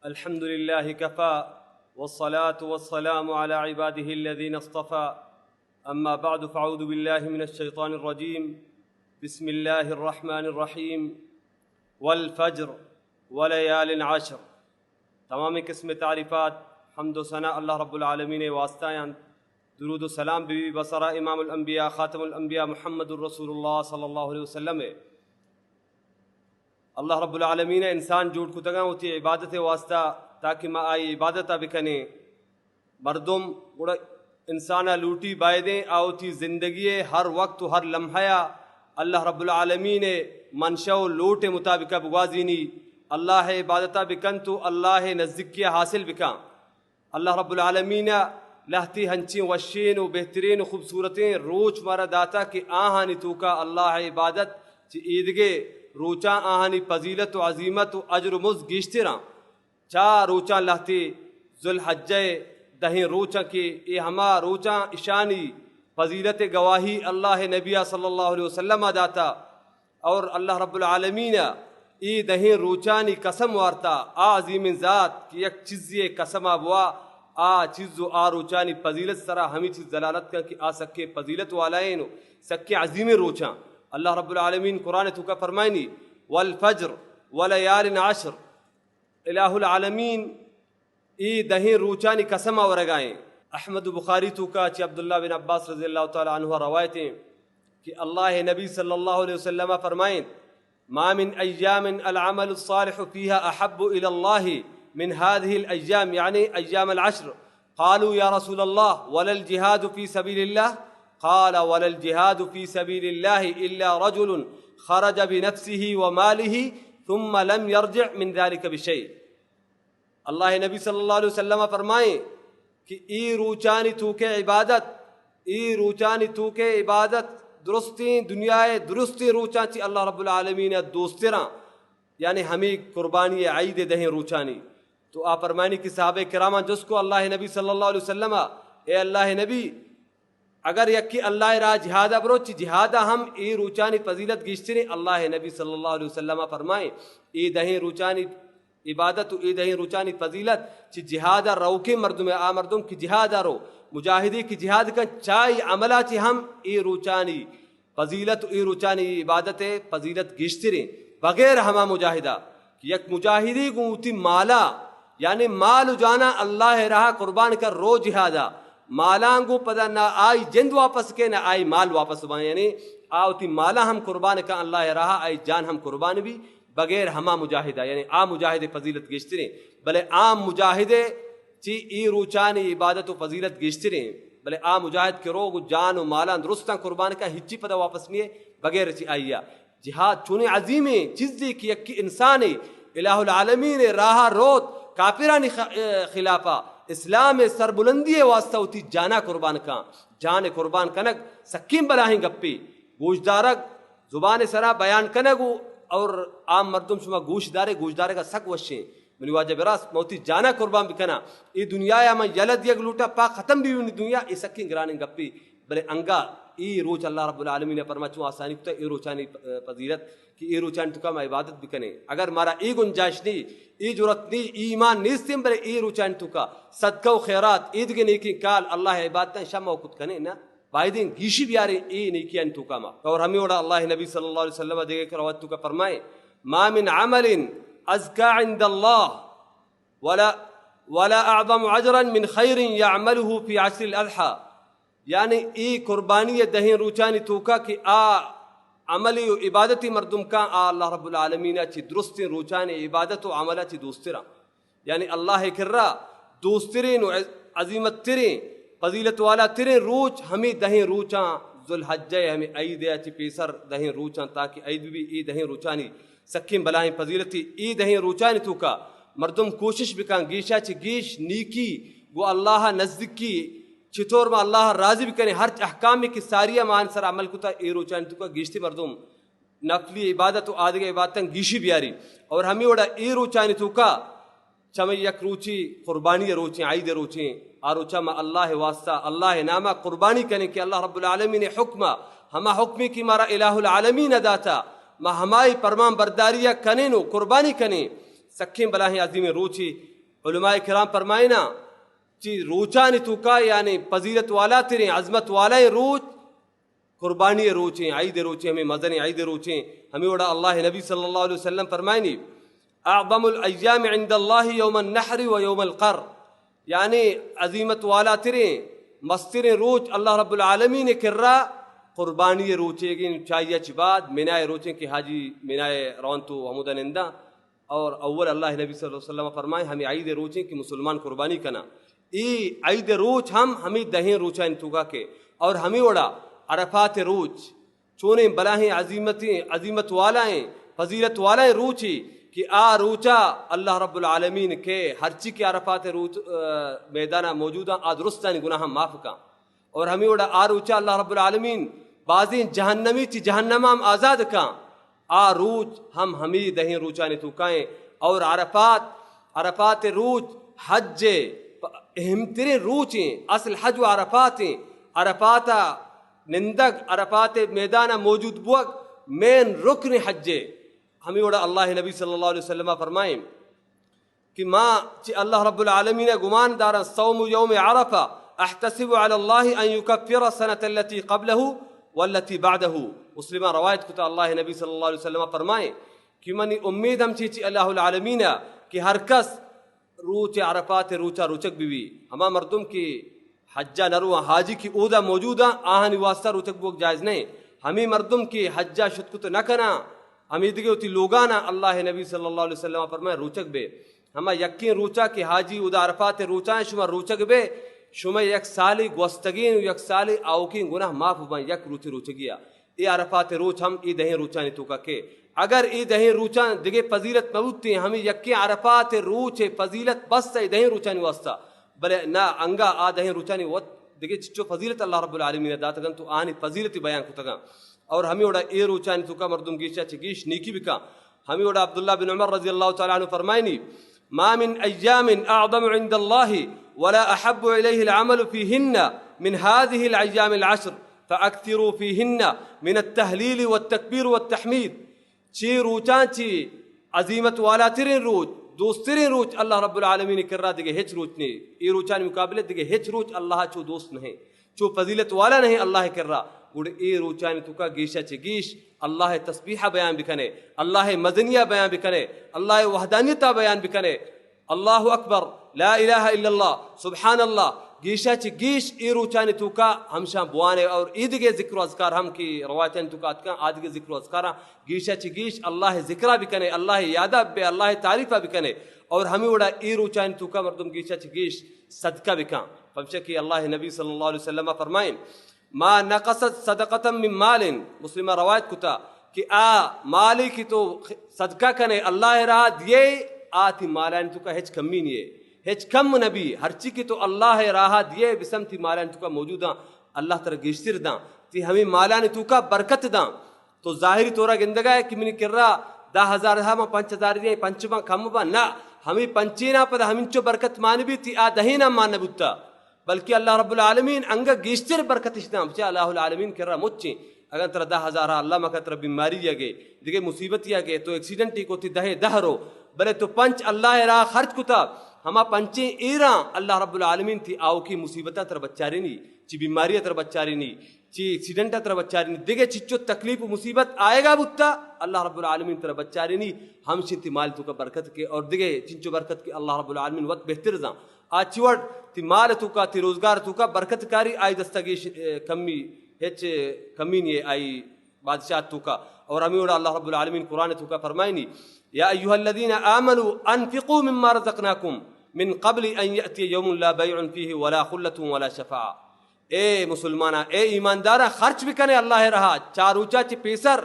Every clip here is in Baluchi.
الحمد لله كفى، والصلاة والسلام على عباده الذين اصطفى. أما بعد، فأعوذ بالله من الشيطان الرجيم. بسم الله الرحمن الرحيم. والفجر وليال عشر. تمام قسم تعریفات، حمد و ثنا اللہ رب العالمین واسطہ انت. درود و سلام بی بی بسرا امام الانبیاء خاتم الانبیاء محمد رسول اللہ صلی اللہ علیہ وسلم. اللہ رب العالمین انسان جوڑ کتگاں وتی عبادت واسطہ، تاکہ ما آئی عبادت بکنیں. مردم گڑا انسان ء لوٹی بایدیں آ وتی زندگی ء ہر وقت و ہر لمحہ ء اللہ رب العالمین ء منشا و لوٹ ء مطابق ء بگوازینی، اللہ ء عبادت ء بکنت و اللہ ء نزدیکی ء حاصل بکاں. اللہ رب العالمین ء لہتی ہنچیں وشین و بہترین و خوبصورتیں روچ مارا داتا کہ آہانی توکا اللہ ء عبادت چہ ایدگہ روچاں آہانی فضیلت و عظیمت و اجر و مزد گیشتراں. چا روچاں لہتے ذوالحجہ ء دہیں روچاں کہ اے ہما روچاں اشانی فضیلت ء گواہی اللہ ء نبی صلی اللہ علیہ وسلم ء داتا، اور اللہ رب العالمین ء اے دہیں روچانی قسم وارتا. آ عظیمیں ذات کہ یک چیزے ء قسم ء بوا، آ چیز و آ روچانی فضیلت سرا ہمے چیز دلالت کن کہ آ سکیں فضیلت والائیں و سکیں عظیمیں روچاں. اللہ رب العالمین قرآن ء توکا فرمائنی، والفجر ولیال عشر. الہ العالمین اے دہیں روچانی قسم ء ورگائیں. احمد بخاری توکا چہ عبداللہ بن عباس رضی اللہ تعالی عنہ روایتیں کہ اللہ نبی صلی اللہ علیہ وسلم فرمائیں، ما من ایام العمل الصالح فيها احب الى الله من هذه الايام، یعنی ایام العشر. قالوا يا رسول الله ولا الجهاد في سبيل الله؟ قال ولا الجهاد في سبيل الله الا رجل خرج بنفسه وماله ثم لم يرجع من ذلك بشيء. اللہ نبی صلی اللہ علیہ وسلم فرمائیں کہ اے روچانی توکے عبادت، اے روچانی توکے عبادت درستیں دنیا ء درستیں روچاں چہ اللہ رب العالمین ء دوستراں، یعنی ہمیں قربانی ء عید ء دہیں روچانی. تو آ فرمائنی کہ صحابہ کراماں جست کو اللہ نبی صلی اللہ علیہ وسلم ء، اے اللہ نبی، اگر یکے اللہ ء راہ جہاد ء برو، چہ جہاد ء ہم اے روچانی فضیلت گیشتریں. اللہ ء نبی صلی اللہ علیہ وسلم ء فرمائیں، اے دہیں روچانی عبادت و اے دہیں روچانی فضیلت چہ جہاد ء روکیں مردم ء، آ مردم کہ جہاد ء رو، مجاہدے کہ جہاد کن، چائی عملا چہ ہم اے روچانی فضیلت و اے روچانی عبادت ء فضیلت گیشتریں، بغیر ہما مجاہدہ کہ یک مجاہدے گوں وتی مالا، یعنی مال و جانا اللہ ء راہ قربان کر رو جہادا، مالاں گوں پدا نہ آئی جند واپس کے نہ آئی مال واپس بان، یعنی آ وتی مالا ہم قربان کن اللہ ء راہ، آئی جان ہم قربان بی، بغیر ہما مجاہدہ، یعنی آ مجاہد فضیلت گیشتریں، بلے عام مجاہدے چی اے روچانی عبادت و فضیلت گیشتریں، بلے آ مجاہد کہ روگ و جان و مالاں درستاں قربان کا، ہچی پدا واپس نیے بغیر چی آئیا. جہاد چونیں عظیمیں چیزے کہ یکی انسانے الہ العالمین راہ روت، کافرانی خ-، خلافا اسلام سربلندی واسطہ وتی جانا قربان کاں. جان قربان کنگ سکیں بلاہیں گپے. گوشدارگ، زبان سرا بیان کنگ و اور عام مردم شما گوش دارے، گوش دارگا سک وشیں. منی واجہ براس، من وتی جانا قربان بکناں، اے دنیا ء من یلہ دیگ لوٹاں، پاک ختم بی منی دنیا، اے سکیں گرانیں گپے. بلے انگا اے روچ اللہ رب العالمین ء پرما چون آسانی کتا، اے روچانی فضیلت کہ اے روچانی توکا ما عبادت بکنیں. اگر مارا اے گنجائش نی، اے جرات نی، اے ایمان نیستیں، بلے اے روچانی توکا صدقہ و خیرات، اے دگہ نیکیں کال، اللہ ء عبادتاں شما کت کنیں نا. بایدیں گیشی بیاریں اے نیکیانی توکا ما. اور ہمے وڑا اللہ نبی صلی اللہ علیہ وسلم دگہ روایت توکا فرمائے، ما من عمل ازکا عند اللہ ولا، ولا اعظم اجرا من خیر یعمله فی عشر الاضحی. یعنی اے قربانی دہیں روچانی توکا کہ آ عملی و عبادتی مردم کاں، آ اللہ رب العالمین چہ درستیں روچانی عبادت و عملا چہ دوستراں. یعنی اللہ ء کرا دوسترین و عظ-، عظیمت ترین، فضیلت والا ترین روچ ہمیں دہیں روچاں، ذوالحجہ ء ہمیں عید ء چہ پیسر دہیں روچاں، تاکہ عید بی، اے دہیں روچانی سکیں بلاہیں فضیلتی. اے دہیں روچانی توکا مردم کوشش بکن، گیشا چہ گیش نیکی گو اللہ نزدیکی، چطور ما اللہ راضی بکنیں، ہرچ احکامی کہ ساری ما آن سر عمل کتا، اے روچانی توکا گیشتی مردم نفلی عبادت و آدگہ عبادتاں گیشی بیاری. اور ہمیں وڑا اے روچانی توکا چمے یک روچی قربانی روچیں، عید روچیں، آ روچا ما اللہ واسطہ، اللہ ناما قربانی کنیں کہ اللہ رب العالمین حکمہ، ہما حکمی کہ مارا الہ العالمین داتا، ما ہمائی پرمان برداری کنیں و قربانی کنیں. سکیں بلاہیں عظیمیں روچی علماء کرام فرمائنا، چی روچانی توکا یعنی فضیلت والا تریں، عظمت والائیں روچ قربانی روچیں، عید روچیں، ہمیں مزنیں عید روچیں۔ ہمیں وڑا اللہ نبی صلی اللہ علیہ وسلم فرمائنی، اعظم الایام عند اللہ یوم النحر و یوم القر، یعنی عظیمت والا تریں، مستریں روچ اللہ رب العالمین کرا قربانی روچے گیں، چاہیے چی بعد منائے روچیں کہ حاجی منائے رونتو ہمودا ننداں۔ اور اول اللہ نبی صلی اللہ علیہ وسلم فرمائے، ہمیں عید روچیں کہ مسلمان قربانی کنا۔ ای عید روچ ہم ہمیں دہیں روچانی توکا کے، اور ہمیں وڑا عرفات روچ چونیں بلاہیں عظیمتیں، عظیمت والائیں، فضیلت والائیں روچے کہ آ روچا اللہ رب العالمین کے ہرچی کہ عرفات روچ، آ، میدانا موجوداں، آ درستانی گناہاں معاف کاں۔ اور ہمیں وڑا آ روچا اللہ رب العالمین بازیں جہنمی چی جہنم ہم آزاد کاں۔ آ روچ ہم ہمیں دہیں روچانی توکائیں۔ اور عرفات، عرفات روچ حج اہم ترین روچیں، اصل حج و عرفاتیں۔ عرفاتا نندگ، عرفات میدانا موجود بوگ مین رکن حج۔ ہمیں وڑا اللہ نبی صلی اللہ علیہ وسلم فرمائیں کہ ما چہ اللہ رب العالمین گمان دارن، صوم یوم عرفہ احتسب علی اللہ ان یکفر السنة التي قبله والتي بعده۔ مسلم روایت کتا، اللہ نبی صلی اللہ علیہ وسلم فرمائیں کہ منی امید ہم چی چہ اللہ العالمین کہ ہر کس روچ عرفات روچا روچگ ببی، ہما مردم کہ حجا نرواں، حاجی کہ اودا موجوداں، آہانی واسطہ روچگ بوگ جائز نہیں۔ ہمیں مردم کہ حجا شت کت نکناں، ہمیں دگہ وتی لوگانا، اللہ نبی صلی اللہ علیہ وسلم فرمائے روچگ بے۔ ہما یکیں روچا کہ حاجی اودا عرفات روچا شما روچگ بے، شما یک سالی گوستگین و یک سالی آوکین گناہ معاف بان یک روچی روچگیا۔ اے عرفات روچ ہم اے دہیں روچانی توکا کے۔ اگر اے دہیں روچاں دگہ فضیلت مہ بوتیں، ہمیں یکیں عرفات روچ فضیلت بس اے دہیں روچانی واسطہ، بلے نہ انگا آ دہیں روچانی وت دگہ چچو فضیلت اللہ رب العالمین داتگن تو آنی فضیلت بیان کتگاں۔ اور ہمیں وڑا اے روچانی توکا مردم گیشا چہ گیش نیکی بکاں۔ ہمیں وڑا عبداللہ بن عمر رضی اللہ تعالی عنہ فرمائنی، ما من ایام اعظم عند اللہ ولا احب الیہ العمل فیہن من هذه الایام العشر فاکثروا فیہن من التہلیل والتکبیر والتحمید۔ چی روچاں چی عظیمت والاترین روچ، دوسترین روچ اللہ رب العالمین کرا دگہ ہچ روچ نہیں۔ اے روچانی مقابلے دگہ ہچ روچ اللہ چو دوست نہیں، چو فضیلت والا نہیں اللہ کرا۔ گڑ اے روچانی توکا گیشا چہ گیش اللہ تسبیحہ بیان بکنے، اللہ مزنیہ بیان بکنے، اللہ وحدانیتا بیان بکنے۔ اللہ اکبر، لا الہ الا اللہ، سبحان اللہ۔ گیشا چہ گیش اے روچانی توکا ہمشاں بوانے اور ایدگہ ذکر و اذکار ہم کہ روایتانی توکا اتکاں، آدگہ ذکر و اذکاراں گیشا چہ گیش اللہ ذکرا بکنے، اللہ یادا بے، اللہ تعریفا بکنے۔ اور ہمیں وڑا اے روچانی توکا مردم گیشا چہ گیش صدقہ بکاں، پمشکہ اللہ نبی صلی اللہ علیہ وسلم فرمائیں، ما نقصت صدقة من مال، مسلم روایت کتا کہ آ مالی کہ تو صدقہ کنے اللہ راہ دیے، آ تی مالانی توکا ہچ کمی نیے، ہچ کم نبی، ہرچی کہ تو اللہ راہ دیے بسم تی مالانی توکا موجوداں، اللہ ترا گیشتر داں، تی ہمیں مالانی توکا برکت داں۔ تو ظاہری طورا گندگا ہے کہ منی کرا دہ ہزار ہا، ما پنچ ہزار دیاں، پنچ باں کم باں، نہ، ہمیں پنچینا پدا ہمینچو برکت مان بیت، تی آ دہینا مان نہ بوتا، بلکہ اللہ رب العالمین انگا گیشتر برکتش داں، بچا اللہ العالمین کرا مچیں۔ اگاں ترا دہ ہزار ہا، اللہ مکا ترا بیماری یا گئے، دگہ مصیبت یا گئے، تو ایکسیڈنٹ ای کو تی دہ دہ رو، بلے تو پنچ اللہ راہ خرچ کتا، ہما پنچیں ایراں اللہ رب العالمین تی آوکی مصیبتاں ترا بچارینی، چی بیماری ترا بچارینی، چی ایکسیڈنٹ ء ترا بچارینی، دگہ چنچو تکلیف و مصیبت آئیگا بوتا، اللہ رب العالمین ترا بچارینی، ہمشی تی مال توکا برکت کے اور دگہ چنچو برکت کے اللہ رب العالمین وت بہتر زان۔ آ چی وڑ تی مال توکا، تی روزگار توکا برکت کاری، آئی دستا گیش، اے، کمی، ہچ کمی نہیں آئی بادشاہ توکا۔ اور ہمیں وڑا اللہ رب العالمین قرآن توکا فرمائنی، یا ایھا الذین آمنوا انفقوا مما رزقناکم من قبل ان یأتی یوم لا بیع فیہ ولا خلة ولا شفاعة۔ اے مسلماناں، اے ایمانداراں، خرچ بکنے اللہ ء راہا، چا روچا چہ پیسر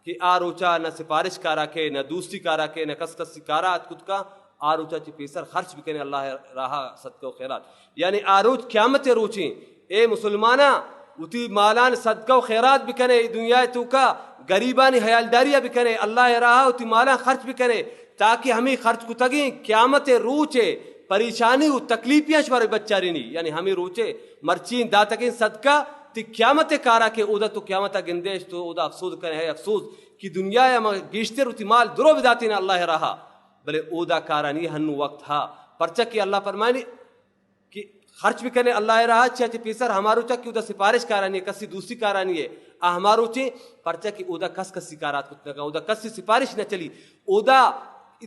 کہ آ روچا نہ سفارش کارا کے، نہ دوستی کارا کے، نہ کس کسی کارا اتکت کا، آ روچا چہ پیسر خرچ بکنے اللہ ء راہا صدقہ و خیرات۔ یعنی آ روچ قیامت ء روچیں۔ اے مسلماناں، وتی مالان صدقہ و خیرات بکنے، اے دنیا ء توکا غریبانی حیالداری ء بکنے، اللہ ء راہا وتی مالان خرچ بکنے، تاکہ ہمے خرچ کتگیں قیامت ء روچ ء پریشانی و تکلیفیاں شمارا بچارینی۔ یعنی ہمے روچ ء مرچی داتگیں صدقہ تی قیامت ء کارا کہ اودا تو قیامت ء گندے اش تو اودا افسوز کنے، ہے افسوز کہ دنیا ء ما گیشتر وتی مال درو بداتین اللہ ء راہا، بلے اودا کارانی ہنو وقت ہا۔ پرچا کہ اللہ فرمانی کہ خرچ بکنے اللہ ءِ راہ ءَ، چیا چہ پیسر ہما روچا کہ اودا سفارش کارانی ہے، کسی دوستی کارانی ہے، آ ہما روچیں، پرچا کہ اودا کس کسی کارات کت نہ کن، اودا کسی سفارش نہ چلی۔ اودا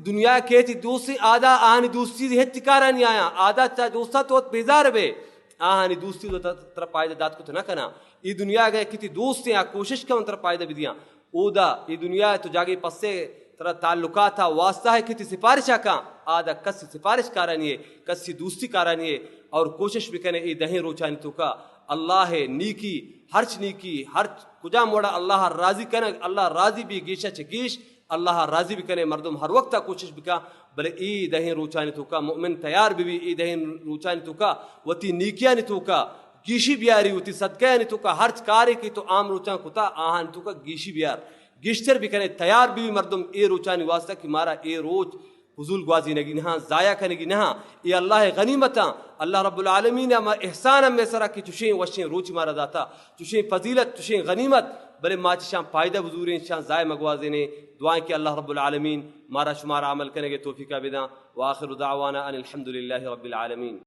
دنیا ءَ کہ تئی دوستیں، آدا آہانی دوستی ہچ کارانی آیاں، آدا چا دوستا تو وت بیزار بے، آہانی دوستی اودا ترا پائدہ دات کت نہ کناں۔ اے دنیا ءَ اگاں کہ تئی دوستیں، آ کوشش کن ترا پائدہ بدیاں۔ اودا اے دنیا ءَ تو جاگے پسے ترا تعلقات ءَ واسطہ ہے کہ تئی سفارش ءَ کاں، آدا کسی سفارش کارانی ہے، کسی دوستی کارانی ہے، اور کوشش بکنے اے دہیں روچانی توکا اللہ ءِ نیکی، ہرچ نیکی، ہرچ کجام وڑا اللہ ءَ راضی کنگ، اللہ راضی بی گیشا چہ گیش، اللہ ءَ راضی بکنے، مردم ہر وقت ءَ کوشش بکا، بلے اے دہیں روچانی توکا مؤمن تیار بی، اے دہیں روچانی توکا وتی نیکیانی توکا گیشی بیاری، وتی صدقہانی توکا ہرچ کارے کہ تو عام روچاں کتا، آہانی توکا گیشی بیار، گیشتر بکنے، تیار بی مردم اے روچانی واسطہ کہ مارا اے روچ فضول گوازینگی نہ، ضائع کنگی نہ۔ اے اللہ ءِ غنیمتاں، اللہ رب العالمین ءِ ہما احسان ہمے سرا کہ چشیں وشیں روچ مارا داتا، چشیں فضیلت، چشیں غنیمت، بلے ما چشاں پائدہ بزوریں، چشاں ضائع مگوازینیں۔ دعائیں کہ اللہ رب العالمین مارا شمارا عمل کنگے توفیقہ بداں۔ وآخر دعوانا ان الحمد للہ رب العالمین۔